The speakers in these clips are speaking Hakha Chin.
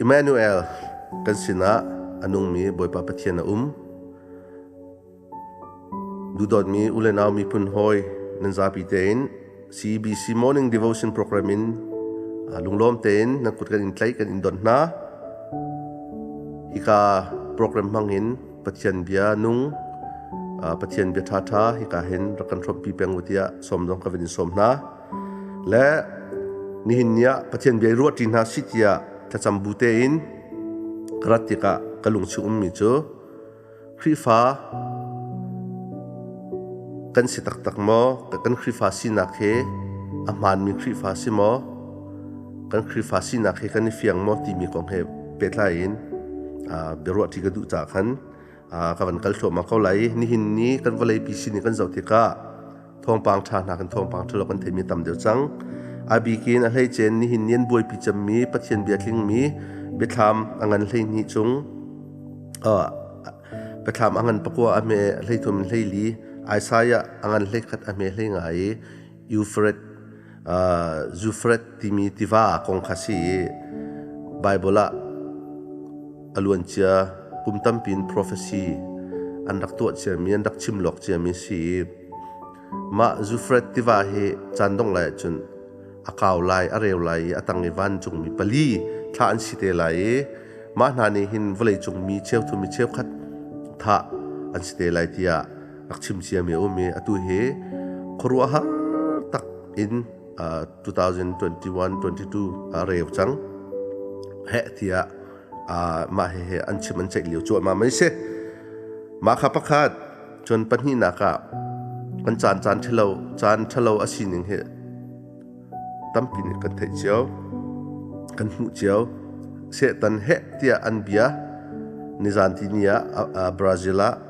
Emmanuel kan sinah a nungmi Bawipa Pathian a um. Duhdawtmi u le nau miphun hawi nan zapi tein CBC Morning Devotion Program in lunglawm tein nan kut kan in tlaih kan in don hna. Hika program hmang in Pathian bia nung Pathian bia ṭhaṭha hika hin rak kan hrawmpi peng u tiah sawm zong ka van in sawm hna. Le nihin ni ah Pathian bia i ruahṭi hna si tiah thlacam bu tein ka rat tikah ka lungchung ummi cu Khrihfa kan si taktak maw? Kan Khrihfa sinak hi a hmaanmi Khrihfa si maw? Kan Khrihfa sinak hi kan i fiang maw timi kong he pehtlai in biaruahṭi ka duh caah khan ka van kal thluahmah ko lai. Nihin ni kan vawleipi sining kan zoh tikah thawngpang ṭha hna kan thawngpang ṭhalo kan theimi tam deuh cang. A bikin a hleice nihin ni an buaipi cemmi Pathian bia tlingmi biathlam a ngan 12 chung biathlam a ngan pakua a hme 13 in 14 Isaiah a ngan 11 a hme 15 i Euphrates Zufret timi tiva kong kha si i Baibal ah a luancia kum tampi in prophecy an rak tuah ciami an rak chim lawk ciami si i mah Zufret tiva hi caan dongh lai ahcun a kau lai a reu lai i a tang i vancungmi pali thlah an si te lai i mah hna nih hin vawleicung mi cheuthum i cheukhat thah an si te lai tiah rak chim ciami a um i atu hi khuaruahhar tak in 2021-22 a reu cang heh tiah mah he an chim an ceih lio cuahmah mei si mah kha pakhat cun pahnihnak ah kan caan caan ṭhalo caan ṭhalo a sining hi tampi nih kan theih cio kan hmuh cio Satan heh tiah an bia nizan ti ni ah Brazil ah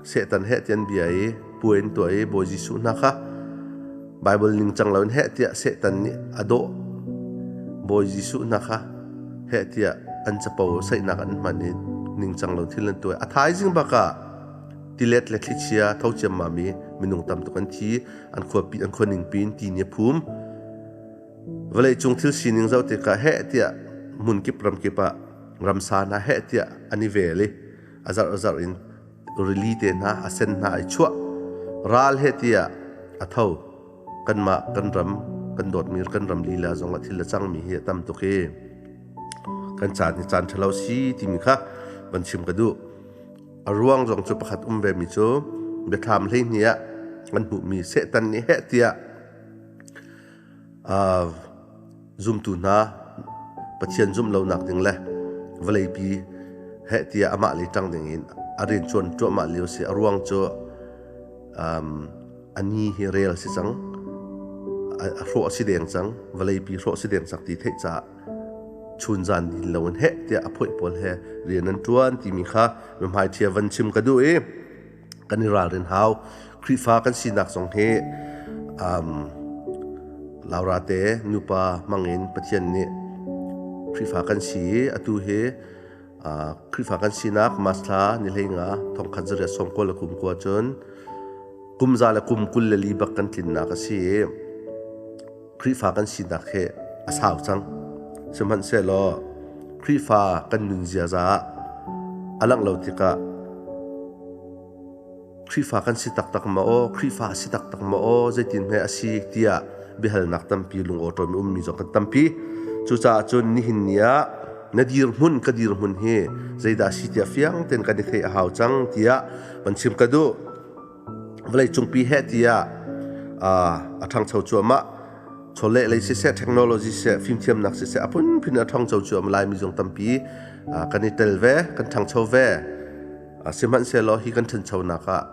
Satan heh ti an bia i puai an tuah i Bawi Jesuh hna kha Baibal ningcang loin heh tiah Satan nih a dawh. Bawi Jesuh hna kha heh tiah an capo saihnak an hman i ningcang lo thil an tuah. A thaizing bak ah tilet le thlichia tho ciammam i minung tam tuk an thi, an khuapi an khua ningpi in ti nih a phum. Vawleicung thil sining zoh tikah heh tiah hmun kip ram kip ah ramsa hna heh tiah an i vel i a zarh a zarh in rili te hna a sen hna ai chuah ral he tiah a tho kanmah kan ram kan dawtmi kan ram lila zong ah thil a cangmi hi a tam tuk i kan caan hi caan ṭhalo si timi kha van chim ka duh a ruang zong cu pakhat um ve mi cu biathlam 12 ah kan hmuhmi Satan nih heh tiah Zumtu hna Pathian zumh lonak ding le vawleipi heh tiah amah lei ṭang ding in a rianṭuan cuahmah lio si. A ruang cu a ni hi rel si cang. A hrawh a si deng cang. Vawleipi hrawh a si deng cang ti theih caah chunzan din loin heh tiah a phoih pawl he rian an ṭuan timi kha hmaithia van chim ka duh i kan i ralrin hau. Khrihfa kan sinak zong hi Laura te nupa hmangin Pathian nih Khrihfa kan si i atu hi Khrihfa kan sinak March thla ni 15 1999 cun kum za le kum 24 bak kan tlinnak a si i Khrihfa kan sinak hi a sau cang. Sihmanhsehlaw Khrihfa kan nun ziaza ah a langh lo tikah Khrihfa kan si taktak maw aw, Khrihfa a si taktak maw aw, zeitin hme a si tiah biahalnak tampi lungawṭawm i ummi zong kan tampi. Cucaah cun nihin ni ah na dirhmun ka dirhmun hi zeidah a si tiah fiang tein kan i theih a hau cang tiah van chim ka duh. Vawleicungpi heh tiah a ṭhangcho cuahmah. Chawleh lei siseh, technology siseh, fimthiamnak siseh, a phunphun a ṭhangcho cuahmah Laimi zong tampi kan i tel ve, kan ṭhangcho ve. Sihmanhsehlaw hi kan ṭhanchonak ah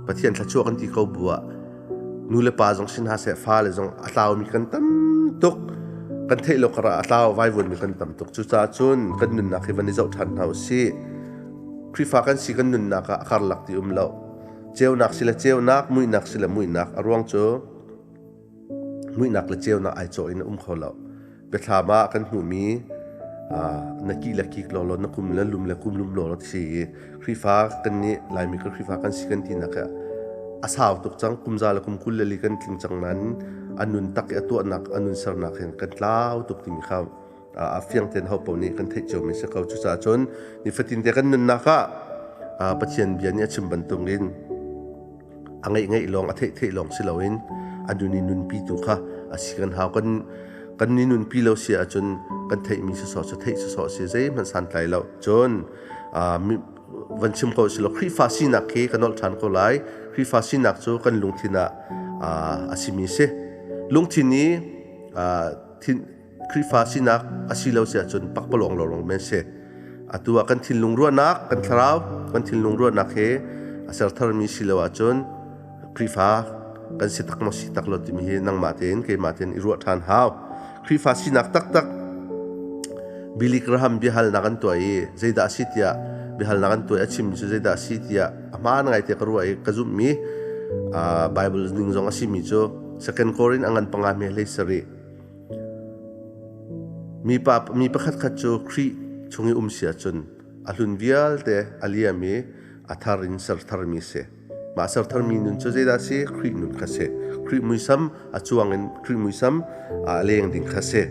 Pathian thluachuah kan ti ko bu ah nu le pa zong si hna seh, fale zong a tlaumi kan tam tuk. Kan theih lo karah a tlau vaivuanmi kan tam tuk. Cucaah cun kan nunnak hi van i zoh ṭhan hna u sih. Khrihfa kan si kan nunnak ah a karlak ti um lo. Ceunak si le ceunak, muihnak si le muihnak. A ruang cu muihnak le ceunak ai cawh in a um kho lo. Biathlam ah kan hmuhmi na ki le kik lawlaw, na kum le lum le kum lum lawlaw ti si i Khrihfa kan nih Laimi kan Khrihfa kan si kan tinak hi a sau tuk cang. Kum za le kum 24 kan tling cang nain a nun tak i a tuahnak, a nun sernak hin kan tlau tuk timi kha. A fiang tein ho paoh nih kan theih ciomi si ko. Cucaah cun nifatin te kan nunnak ah Pathian bia nih a chim bantukin a ngeih ngeih lawng a theih theih lawng si loin a nun i nunpi tu kha a si kan hau. Kan ni nunpi lo si ahcun kan theihmi sawsawh cu theih sawsawh si zeihmanh santlai lo. Cun van chim ko si law Khrihfa sinak khi ka nolh ṭhan ko lai. Khrihfa sinak cu kan lungthin ah a simi si. Lungthin i Khrihfa sinak a si lo si ahcun pakpalawng lawng men si. Atu ah kan thinlung ruahnak, kan thlarau, kan thinlung ruahnak hi a ser tharmi si lo ahcun Khrihfa kan si tak maw si tak lo timi hi nangmah tein keimah tein i ruah ṭhan hau. Khrihfa sinak taktak Billy Graham biahalnak an tuah i zeidah a si tiah biahalnak an tuah i a chimmi cu zeidah a si tiah a hmaan ngai tiah ka ruah i ka zumhmi Bible ning zong a simi cu Second Korin a ngan panga hme hlei sarih Mi pakhatkhat cu Khrih chung i um si ahcun a hlun vialte a liam i a thar in ser tharmi a si. Mah ser tharmi nun cu zeidah a si? Khrih nun kha a si. Khrih muisam a cuang in Khrih muisam a leng ding kha a si.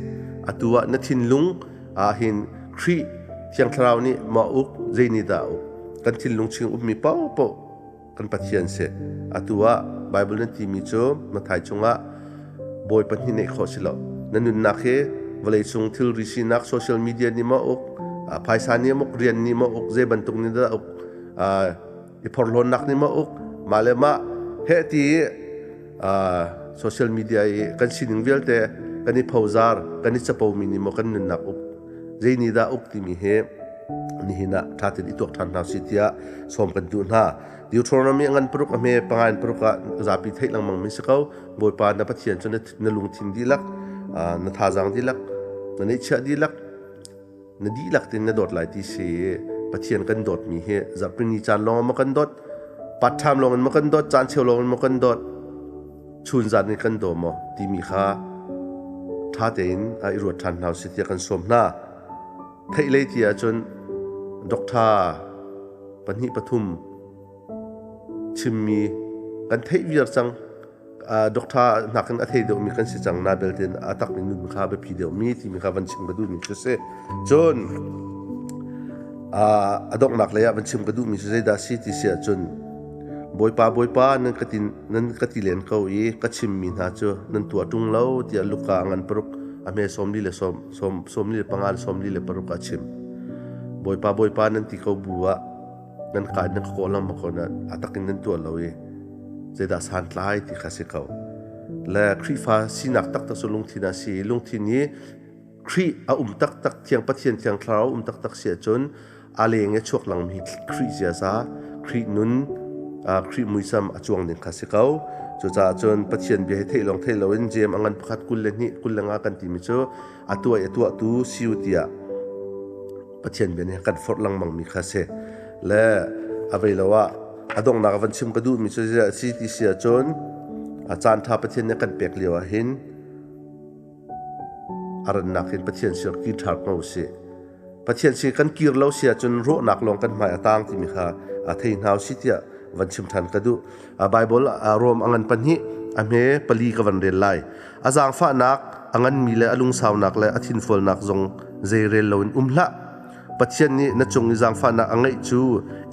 Atu ah na thinlung ah hin Khrih Thiang Thlarau nih maw uk, zei nih dah a uk? Kan thinlung chung ummi paohpaoh kan Pathian si. Atu ah Bible nan timi cu Matthai chungah bawi pahnih neih khawh si lo. Na nunnak hi vawleicung thilri sinak social media nih maw uk, phaisa nih maw uk, rian nih maw uk, zei bantuk nih dah uk, i phorhlawnnak nih maw uk, mah le mah heh ti social media i kan sining vialte kan i phozar, kan i capomi nih maw kan nunnak uk, zei nih dah uk timi hi nihin ah ṭha tein i tuak ṭhan hna usih tiah sawm kan duh hna. Deuteronomy a ngan paruk a hme panga in paruk ah zapi theih lengmang mi si ko. Bawipa na Pathian cu na lungthin dihlak, na thazaang dihlak, na neihchiah dihlak, na dihlak tein na dawt lai ti si. Pathian kan dawtmi hi zarhpini caan lawng maw kan dawt, part time lawng in maw kan dawt, caan cheu lawng in maw kan dawt, chun zan in kan daw maw timi kha ṭha tein i ruat ṭhan hna usih tiah kan sawm hna. Theih lei ti ahcun doctor pahnih pathum chimmi kan theih viar cang. Doctor nakin a thei deuhmi kan si cang na belte a takmi nun kha biapi deuhmi timi kha van chim ka duhmi cu si. Cun a donghnak lei ah van chim ka duhmi cu zeidah si ti si ahcun Bawipa Bawipa nan ka ti nan ka ti len ko i ka chimmi hna cu nan tuah ṭung lo tiah Luka a ngan paruk a hme sawmli le sawm sawm sawmli le panga le sawmli le paruk ah a chim. Bawipa Bawipa nan ti ko bu ah nan ka nan ka kawh lengmang ko na a tak in nan tuah lo i zeidah santlai ti kha si ko. Le Khrihfa sinak taktak cu lungthin ah si i lungthin hi Khrih a um taktak Thiang Pathian Thiang Thlarau um taktak si ahcun a leng i chuak langmi Khrih ziaza, Khrih nun, Khrih muisam a cuang ding kha si ko. Cucaah cun Pathian bia hi theih lawng theih loin Jeim a ngan pakhat 22 25 kan timi cu a tuah i a tuahtu si u tiah Pathian bia nih kan forh lengmang mi kha si. Le a vei lo ah a donghnak a van chim ka duhmi cu si ti si ahcun a caan ṭha Pathian nih kan pek lio ah hin A rannak in Pathian sir kir ṭhan ko usih. Pathian sin kan kir lo si ahcun rawhnak lawng kan hmai a tang timi kha a thei hna usih tiah van chim ṭhan ka duh. Bible Rom a ngan pahnih a hme pali ka van rel lai. A zaangfahnak a nganmi le a lungsaunak le a thinfualnak zong zei rel loin um hlah. Pathian nih na cung i zaangfahnak a ngeih cu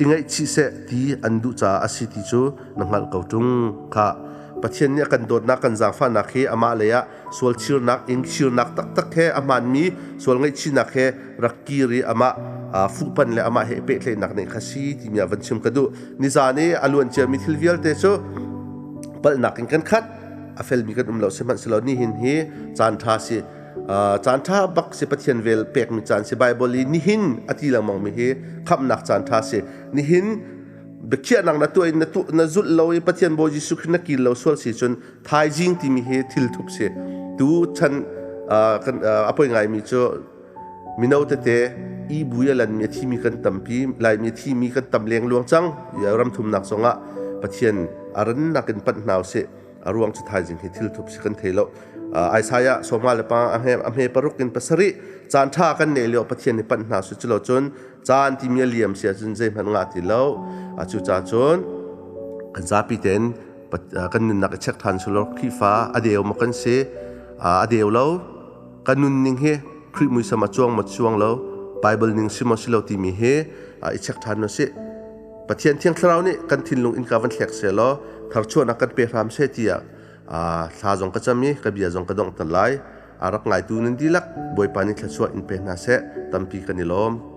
i ngaihchih seh ti an duh caah a si ti cu na hngalh ko ṭung. Khah Pathian nih a kan dawtnak kan zaangfahnak hi amah lei ah sual chirnak in chirnak taktak he a hmaanmi sual ngaihchihnak he rak kir i amah fuhpan le amah he pehtlaihnak nih kha si timi ah van chim ka duh. Nizan i a luan ciami thil vialte cu palhnak in kan khat a felmi kan um lo sihmanhsehlaw nihin hi caan ṭha si caan ṭha bak si Pathian vel pekmi caan si Bible i nihin a ti lengmang mi hi khamhnak caan ṭha si nihin biakhiahnak na tuah in na zulh lo i Pathian Bawi Jesuh Khrih na kil lo sual si cun thaizing timi hi thil thup si tu chan kan a poi ngaimi cu mino tete i bui a lanmi a thimi kan tampi laimi a thimi kan tam leng luang cang ram thumnak zongah Pathian a rannak in panh hna usih a ruang cu thaizing hi thil thup si kan thei lo Isaiah sawma le pa a hme paruk in pasarih caan ṭha kan nei lio Pathian nih panh hna su culo cun caan timi a liam si ahcun zeihmanh ngah ti lo cu ca cun kan zapi tein kan nunnak i check ṭhan sulaw Khrihfa a deu maw kan si a deu lo kan nunning hi. Khrih muisam a cuang maw cuang lo, Bible ning si maw si lo timi hi i check ṭhan u sih. Pathian Thiang Thlarau nih kan thinlung innka van thlek seh law tharchuahnak kan pe hram seh tiah thla zong ka cam i ka bia zong ka dongh tan lai. A rak ngaitu nan dihlak Bawipa nih thluachuah in pe hna seh. Tampi kan i lawm.